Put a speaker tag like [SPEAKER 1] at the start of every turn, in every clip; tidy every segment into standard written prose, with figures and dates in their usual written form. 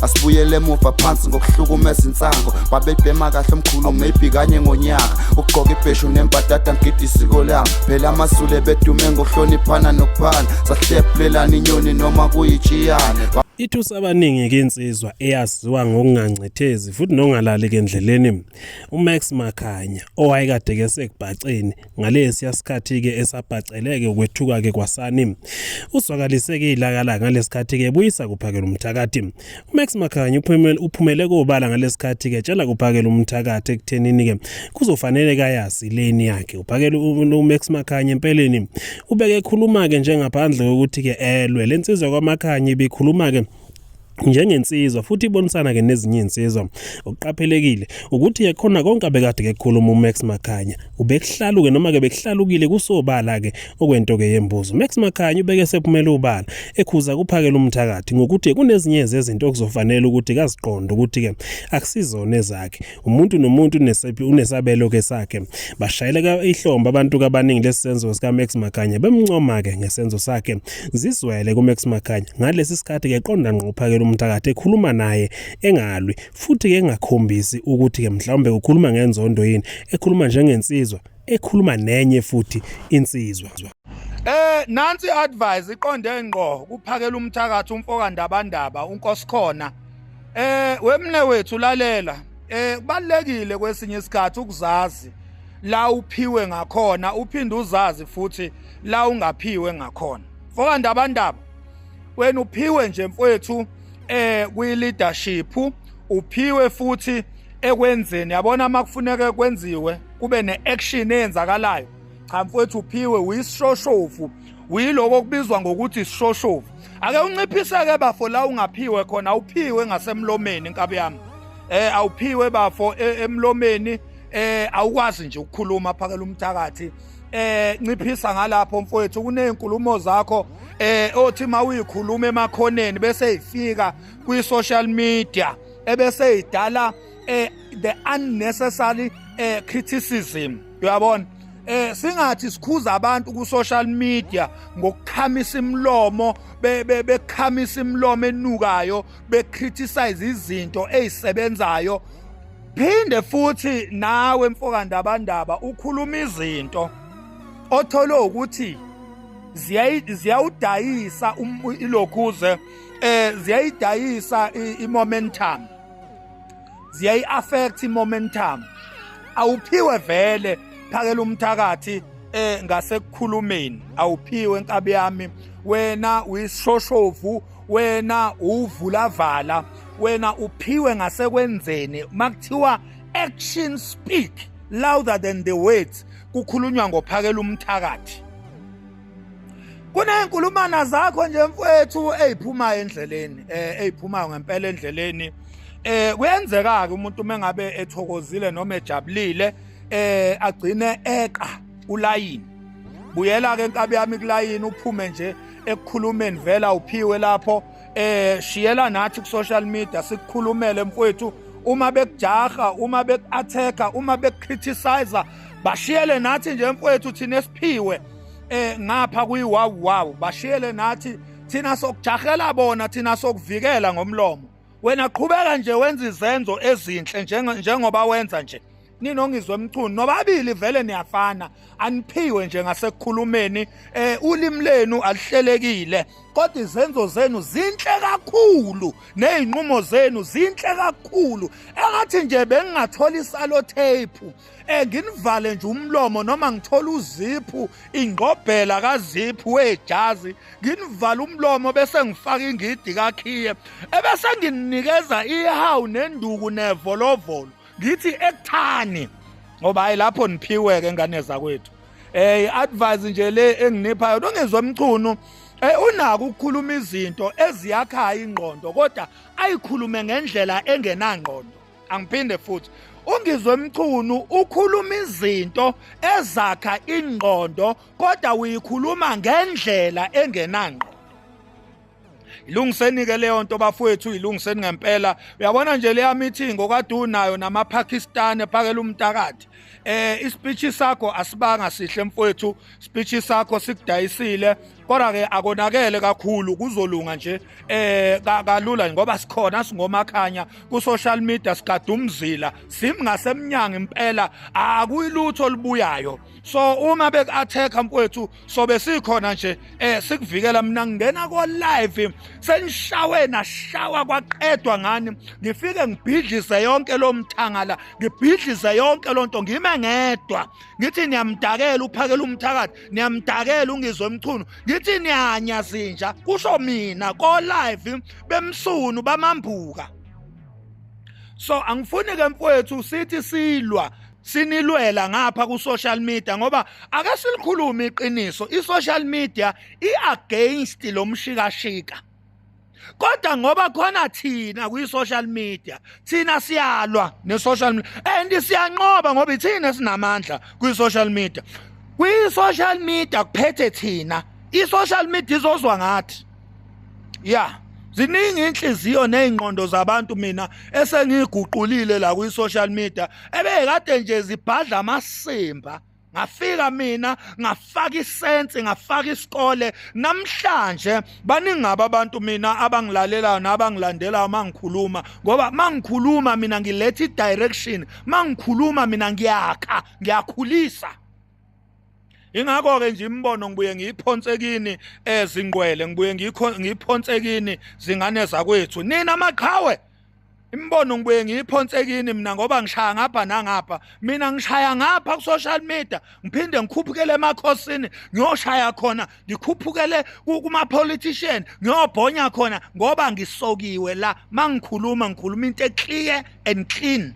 [SPEAKER 1] Asibuyele emuva phansi ngokuhlukumeza insango. Babebhema kahle omkhulu, maybe kanye ngonyaka. Ukugqoka ibheshu nembadada, ngigida isiko lami. Phela amaZulu bedume ngokuhloniphana nokuphana. Sahlephulelana inyoni noma kuyitshiyane.
[SPEAKER 2] Ithusa abaningi-ke insizwa eyaziwa ngokungancethezi futhi nongalali-ke endleleni, uMax Makhanya, owayekade-ke sekubhaceni ngalesiya sikhathi-ke esabhaceleke ukwethuka-ke kwasani. Uzwakalise-ke ilaka ngalesikhathi-ke ebuyisa kuphakela umthakathi. UMax Makhanya uphumele kobala ngalesikhathi-ke etshela kuphakela umthakathi ekuthenini-ke kuzofanele kayazi leni yakhe. Uphakela uMax Makhanya empeleni ubeke ekhuluma-ke njengaphandle kokuthi-ke elwe. Le nsizwa kwaMakhanya ibikhuluma-ke njengensizwa futhi ibonisana-ke nezinye iy'nsizwa. Okuqaphelekile ukuthi-ke khona konke abekade kekhuluma uMax Makhanya ubekuhlaluke noma-ke bekuhlalukile kusobala-ke okwento-ke yembuzo. Max Makhanya ubeke sephumele ubala ekhuza kuphakela umthakathi ngokuthi kunezinye zezinto okuzofanele ukuthi kaziqonde ukuthi-ke akusizona ezakhe. Umuntu nomuntu unesabelo-ke sakhe. Bashayeleka ihlombe abantu kabaningi lesi senzo sikaMax Makhanya bemncoma-ke ngesenzo sakhe. Zizwele kuMax Makhanya ngalesi sikhathi-ke qonda ngqo uphakela umthakathi ekhuluma naye engalwi futhi-ke engakhombisi ukuthi-ke mhlawumbe ukhuluma ngenzondo yini, ekhuluma njengensizwa ekhuluma nenye futhi insizwa.
[SPEAKER 3] Nansi advice iqonde ngqo kuphakela umthakathi umfoka Ndabandaba uNkosikhona. Wemne wethu, lalela. Kubalekile kwesinye isikhathi ukuzazi la uphiwe ngakhona, uphinde uzazi futhi la ungaphiwe ngakhona. Mfoka Ndabandaba, wena uphiwe nje mfowethu kwi leadership, uphiwe futhi ekwenzeni. Yabona, makufuneka kwenziwe kube neaction eyenzakalayo. Cha mfowethu, uphiwe, uyisishoshovu, uyiloko okubizwa ngokuthi isishoshovu. Ake unciphiseke bafo la ungaphiwe khona. Awuphiwe ngasemlomeni, inkabi yami. Awuphiwe bafo emlomeni. Awukwazi nje ukukhuluma, phakela umthakathi. Nciphisa ngalapho mfowethu. Kunezinkulumo zakho othi mawuyikhuluma emakhoneni bese ifika kwi social media ebese idala the unnecessary criticism, uyabona. Singathi sikhuza abantu ku social media ngokukhamisa imlomo, bekhamisa imlomo enukayo, becriticize izinto ezisebenzayo. Phinde futhi nawe mfoka Ndabandaba ukhuluma izinto othole ukuthi ziyawudayisa ilokhuze, ziyayidayisa i-momentum, ziyayi-affect i-momentum. Awuphiwe vele, phakela umthakathi, ngasekukhulumeni. Awuphiwe, nkabi yami. Wena uyisishoshovu, wena uvulavala, wena uphiwe ngasekwenzeni. Makuthiwa action speak louder than the words, kukhulunywa ngophakela umthakathi. Kuney'nkulumana zakho nje mfowethu ey'phumayo endleleni, ey'phumayo ngempela endleleni. Kuyenzeka-ke umuntu uma ngabe ethokozile noma ejabulile agcine eqa ulayini. Buyela-ke nkabi yami kulayini, uphume nje ekukhulumeni. Vela uphiwe lapho. Shiyela nathi ku-social media sikukhulumele mfowethu. Uma bekujaha, uma beku-attack-a, uma bekucriticize, bashiyele nathi nje mfowethu. Thina esiphiwe ngapha kuyi wow wow, bashiyele nathi. Thina sokujahela bona, thina sokuvikela ngomlomo. Wena qhubeka nje wenza izenzo ezinhle njengoba wenza nje. Ninongizwe Mchunu nobabili vele niyafana, aniphiwe nje ngasekukhulumeni. Ulimi lenu alihlelekile, kodwa izenzo zenu zinhle kakhulu nezinqumo zenu zinhle kakhulu. Engathi nje bengingathola isellotape nginivale nje umlomo, noma ngithola uziphu, ingqobhela kaziphu wejazi, nginivale umlomo bese ngifaka ingidi kakhiye, ebese nginikeza ihawu nenduku nevolovolo, ngithi ekuthani, ngoba hayi, lapho niphiwe-ke ngane zakwethu. I-advice nje le enginipha yona, ungizwe Mchunu unako ukukhuluma izinto eziyakhayo ingqondo, kodwa ayikhulume ngendlela engenangqondo. Angiphinde futhi, ungizwe Mchunu ukhuluma izinto ezakha ingqondo, kodwa uyikhuluma ngendlela engenangqondo. Ilungiseni-ke leyo nto bafowethu, ilungiseni ngempela. Uyabona nje leya meeting okade unayo namaPakistan, ephakela umtakati, ispeech sakho asibanga sihle mfowethu. Speech sakho sikudayisile. Kodwa ke akonakele kakhulu, kuzolunga nje kalula ngoba sikhona singomakhanya ku social media, sigada umzila simngasemnyango impela, akuyilutho olubuyayo. So uma beku attack mfowethu, sobe sikhona nje sikuvikela. Mina ngingena ko live senishawe nashawa kwaqedwa ngani, ngifike ngibhidlize yonke lo mthangala, ngibhidlize yonke lonto, ngime ngedwa ngithi niyamdakela uphakela umthakathi, niyamdakela ungizwe emchunu, ngithi niyanya zinja, kusho mina ko live bemsunu bamambuka. So angifuni ke mfowethu sithi silwa sinilwela ngapha ku social media, ngoba ake silikhulume iqiniso, i social media i against lo mshikashika, kodwa ngoba khona thina kwi social media, thina siyalwa ne social media and siyanqoba ngoba ithina sinamandla kwi social media. Kwi social media kuphethe thina, i social media izozwa ngathi ya ziningi inhliziyo nezingqondo zabantu mina esengiguqulile la kwi social media ebekade nje zibhadla amasimba. Ngafika mina ngafaka isense, ngafaka isikole. Namhlanje baningi abantu mina abangilalelayo nabangilandelayo mangikhuluma, ngoba mangikhuluma mina ngiletha i-direction, mangikhuluma mina ngiyakha, ngiyakhulisa. Ingakho ke nje imbono ngibuye ngiyiphonse kini ezingqwele, ngibuye ngiyiphonse kini zingane zakwethu, nina amaqhawe. Imbono ngibuye ngiyiphonse kini mina ngoba ngishaya ngapha nangapha. Mina ngishaya ngapha ku social media, ngiphinde ngikhuphukele emakhosini ngiyoshaya khona, ngikhuphukele kuma politician ngiyobhonya khona, ngoba ngisokiwe la. Mangikhuluma ngikhuluma into clear and clean.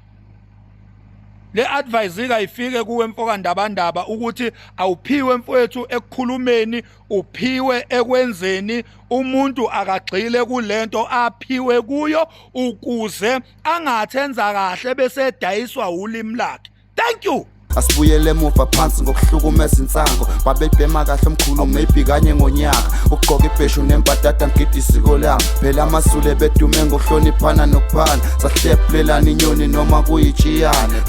[SPEAKER 3] Le advice ikayifike kuwe mfoka Ndabandaba ukuthi awuphiwe mfowethu ekukhulumeni, uphiwe ekwenzeni. Umuntu akagxile kulento aphiwe kuyo ukuze angathi enza kahle bese edayiswa ulimi lakhe. Thank you.
[SPEAKER 1] Asibuyele emuva phansi ngokuhlukumeza insango. Babebhema kahle omkhulu maybe kanye ngonyaka, ukugqoka ibheshu nembadada, ngigida isiko lami. Phela amaZulu bedume ngokuhloniphana nokuphana, sahlephulelana inyoni noma kuyitshiyane.